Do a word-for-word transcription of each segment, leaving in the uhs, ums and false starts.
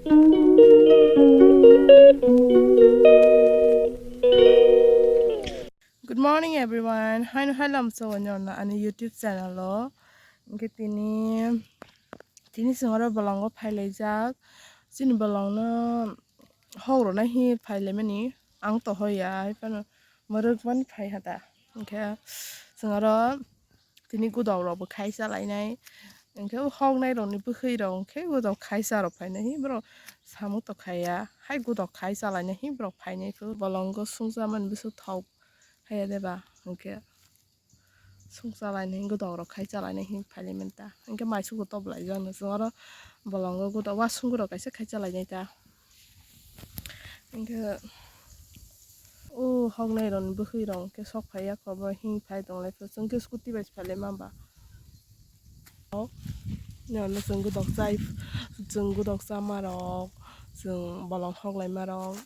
Good morning everyone. Haino hai lamso wano ani YouTube channel o. Hwnkhe tini, tini chwng oro bolongo phailaijak. Chini bolongno hok rwna hi phailaimani ang to hoya, hai phano mwrwkmani phai hata. Hwnkhe chwng oro tini godok rok bo khai cha lainai. Hwnkhe o hok nai rok ni bwkhwi rok hwnkhe godok khai cha rok phainai hi borok samung to khaiya. Hai godok khai cha lainai hi borok phainai khe bolongo sungcha mani bwswk thok haiya de ba hwnkhe. Sung chalainai, godok rok khai chalainai hin phailaimani ta. Hwnkhe mai sugo toblaijak no chwng oro bolongo godok wasung godok kaisa khai chalainai ta. Hwnkhe o hoknai rokni bwkhwi rok hwnkhe sok phaiya kho bo hin phai tonglai phuru chwng khe scooty bai phailaima ba. Nini chwng godok chai, chwng godok chama rok, chwng bolong hoklaima rok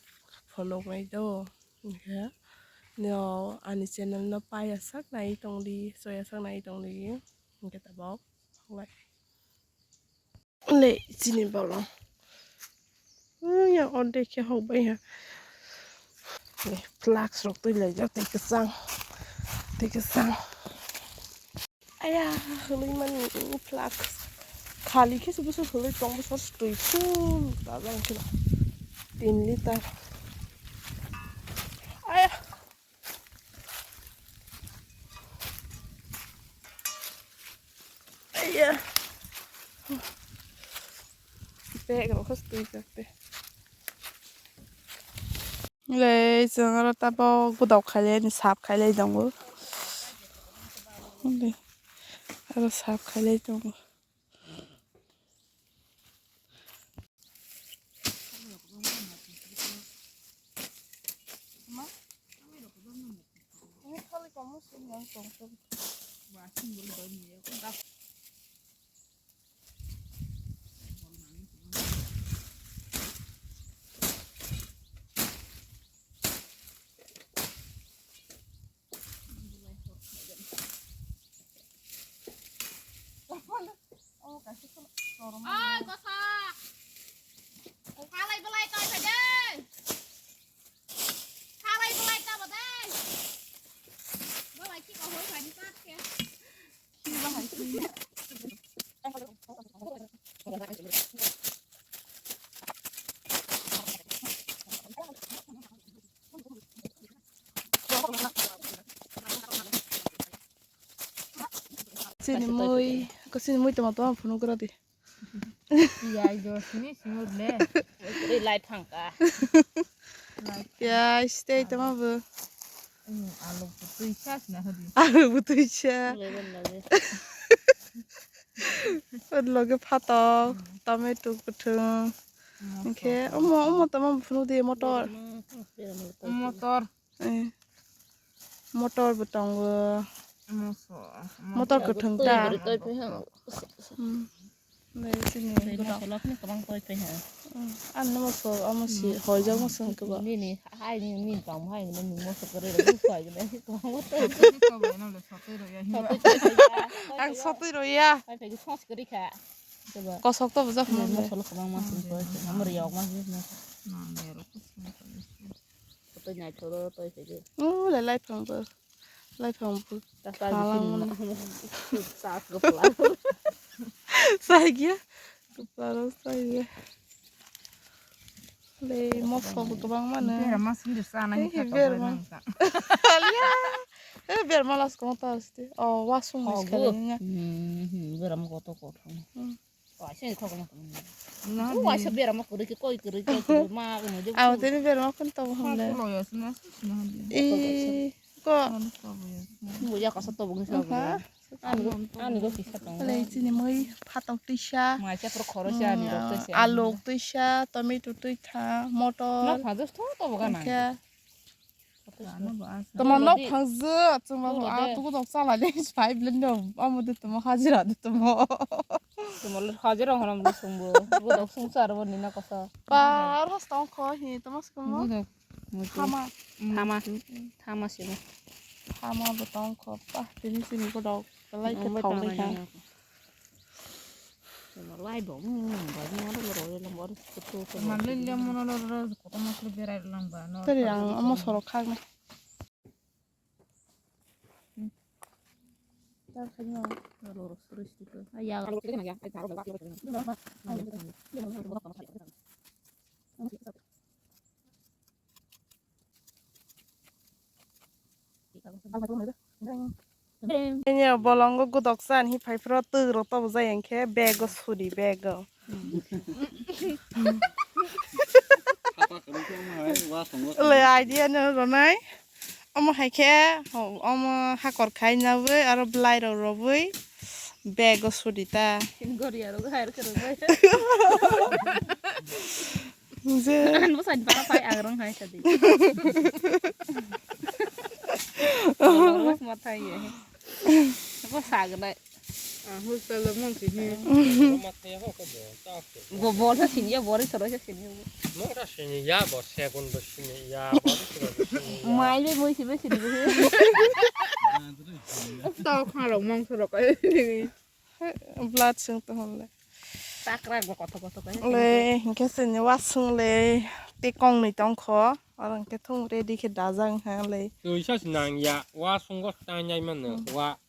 phunuknai do. Hwnkhe nio ani channel no paiya sak nai tongdi, choya sak nai tongdi, hwnkhe tabok le chini bolong. Uya, ordek khe hokbai ha. Le, flask rok twi laijak, tei kwchang, tei kwchang. Aya, hwnwi mani flask. Khali khe se bwswk hwnwi tong bwswk twi full ta jang khe tin liter. Aya. Aya. Bag rok khe twi jak te. Le, chwng oro tabok godok khailai ni sap khailai tongo. Aro sap khailai tongo. Oi, kosa. Halai belai toi phai de. Halai belai ta ba de. Belai ki ko hoi phai ni tat ke. Chini mui, ko chini mui toma toma phunuk rw di. Piyaj do simi simi le. Oi lai phangka. Piyaj tei toma bo. Hmm, alu putui sa sina hodi. Alu putui sa. Leban lage. Ot loge phatok, tomato kwthwng. Hwnkhe omo, omo toma phunuk di motor. Motor. Eh. Motor bo tongo. Moso. Motor kwthwng ta. Twi guri twi phai ha. Hmm. Bai chini. Twi godok. Moso lokni kwbang twi phai ha. Hmm. Ani moso amo si hoijak moso hwnkhe bo. Nini hai ni, nini tamo hai ni, nini moso kwrwi rok ni soi ni kwbang twi. Ang sotwi rw ya. Hai phai song kwrwi kha. Kosok to bujak. Moso kwbang ma song twi. Amo riyok ma song. Twi naithok twi phai di. O le lai phang bo. Lai phang bo. Thalang mano. Sas gopla. Sai gya. Gopla ro sai gya. Le moso bo kwbang mano. Berma sindi sana hi berma. Alia. Eh, berma las kong ta asti. Oh, wasung ni sekali nya. Hmm, hmm, berma koto koto. Hmm. Waisa ni thok ma. Waisa berma kwrwi khe koi kwrwi khe ma. Abo tini berma kun to hom le. I ko. Buya kasa to bung sa. Ani go kisa tong. Le chini mui phatok tisa. Mai cha pro khoro cha ani rok to cha. Alok tisa, tomato twi tha, motor. Ma phados tho to boga na. Tamo nok phangje, chwng ba a tugo dok chala le five le no, amo de tamo hajira de tamo. Tamo le hajira hono mo sungbo, tugo dok sung char bo ni na kosa. Par hos tong kho hi tamo sung mo. Thama. Thama. Thama sini. Thama bo tong kho pa, tini sini ko dok lai ke thong le kha. Lai bo, hmm, bai mo ro ro ro ro ro ro ro. Manlai le mo ro ro ro kotorma khe berai lang ba, no. Tari ang omo sorok khak na. Tar khai no. Ro ro ro ro ro. Aya. Ini bolongo godok chan hi phai phro twi rok tobo jai hwnkhe bego suri bego. Le idea no ronai. Omo hai khe, omo hakor khai nawi aro belai rok robwi bego suri ta. Gori aro hai rok rok. Je. Ano sa bara pai agrong hai sadi. Mas mathai ye. Ko sagnai. Ah, hostel lo mang si hi. Bo bol sa sini ya, bol sa sini ya. Mang ta sini ya, bo second bo sini ya, bo sini ya. Mai be moi si be sini be. Tao khang rok mang sa rok. Blood sung to hon le. Takra go kothok kothok kai. Le, hinkhe sini wasung le. Te kong ni tong kho. Oro hinkhe thung ready khe dajak ha le. Twi sa si nang ya. Wasung go tang yai man no. Wa.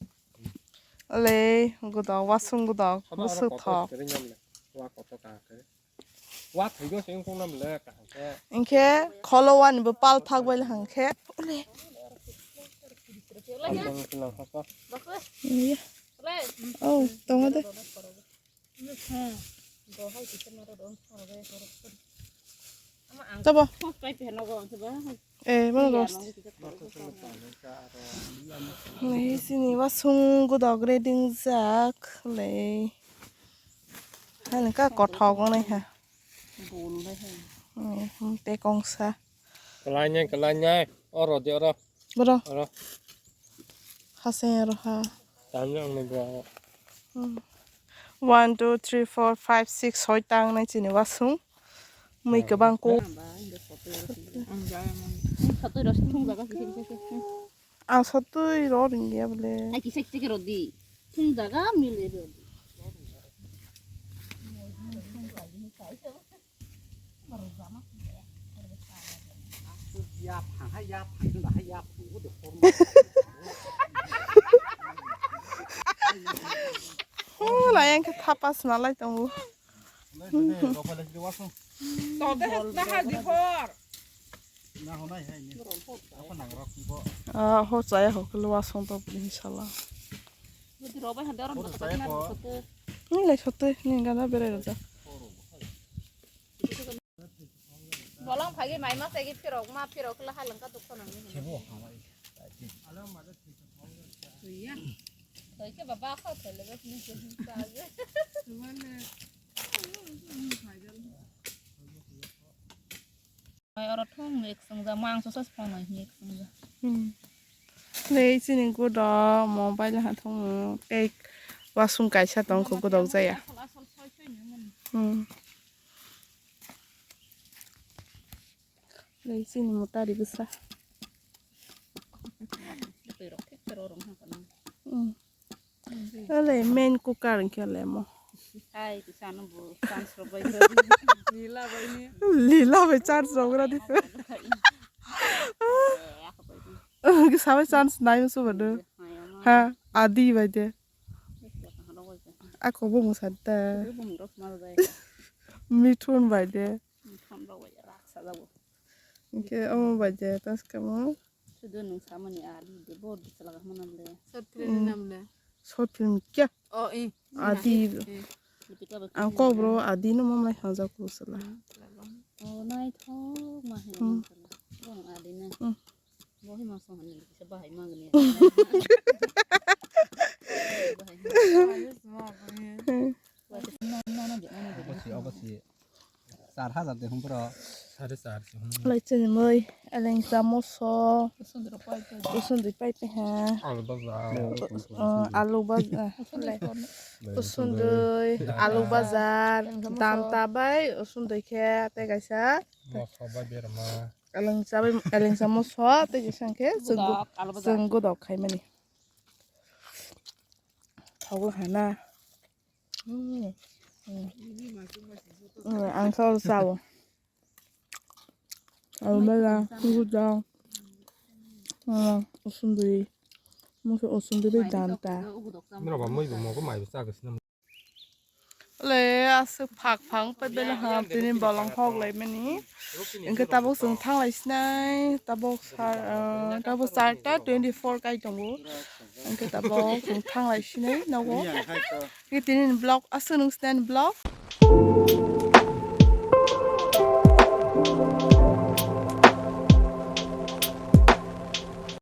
Le, godok, wasung godok. Soba oro busuk kothok thok. Kere nyam le. Wa kothok ka kere. Wa thwigo se wngkuk nam le kaham khe. Hinkhe kholo wani bo pal thak bai le hang khe. Ole. Ang tang tang hoko. Iya. Oh, tongo de. Tabo. Eh, mana ros. Nei sini wasung godok ready wngjak le. Hani ka kothok wngnai ha. Bol bai hai. Hmm, hmm, te kongsa. Kalai nai, kalai nai. Oro de, oro. Boro. Oro. Haseng oro ha. Tanya ang nai bro. Hmm. One, two, three, four, five, six, soi tang nai chini wasung. Mui kwbang ko. Ang jaya mani. Ang satwi rok thung jaga kisa kisa khe. Ang satwi rok ringya bole. Ai kisa kisa khe rodi. Thung jaga mile rodi. Layang khe thapa swnalai tongo. Ah, ho chaya ho khe lo wasung to bini sala. Ni lai sotwi ni gana berai rwjak. Bolong phagi mai ma segi phirok ma phirok la halangka dukho nangni. Toike baba kho thele bes ni se hinsa age. Oro thung mix sungja mangso sas phano mix sungja. Hmm. Nei chini godo mobile ha thung tei wasung kaisa tong kho godok jaya. Hmm. Lai chini motari bwsa. Hmm. Lai main cooker hwnkhe lai mo. Lila bai charge rok radi. Sabai charge nai musu badu. Ha, adi bai de. Ako bo musa da. Mithun bai de. Hwnkhe omo bai de taskamo. Sudo nwng samani ali de bo disa laga hwnmano le. Short film ni nam le. Short film kya? Oh, eh. Adi. Eh. Ang kok bro adi no mamlai hajak ko sala. Oh, naithok ma hwnwi. Hmm. Sala. Bo adi na. Hmm. Bo hi ma song hwnwi kisa bahai ma gani. Bahai ma. Obosi, obosi. Char hajar de hum bro. Sare char se hum. Lai chini mui, eleng chamoso. Usundui pai pe ha. Alu bajar. Uh, alu bajar. Usundui, alu bajar. Danta bai, usundui khe, tei kaisa. Moso bai berma. Eleng chabai, eleng chamoso, tei kaisa khe, chwng godok khai mani. Thogo hana. Hmm. Hmm. Hmm, ang khe oro chao. Aro mela, guda, hmm, usundui, mungsa usundui bai danta. Norok ba mui bo mogo mai bo chagwi swnam. Le aswk phak phang pai bela ha tini bolong hok lai mani. Engke tabok chwng thang lai sinai, tabok sar, ah, tabok charta twenty four kai tongo. Engke tabok chwng thang lai sinai nogo. Engke tini ni vlog aswk nung sinai ni vlog.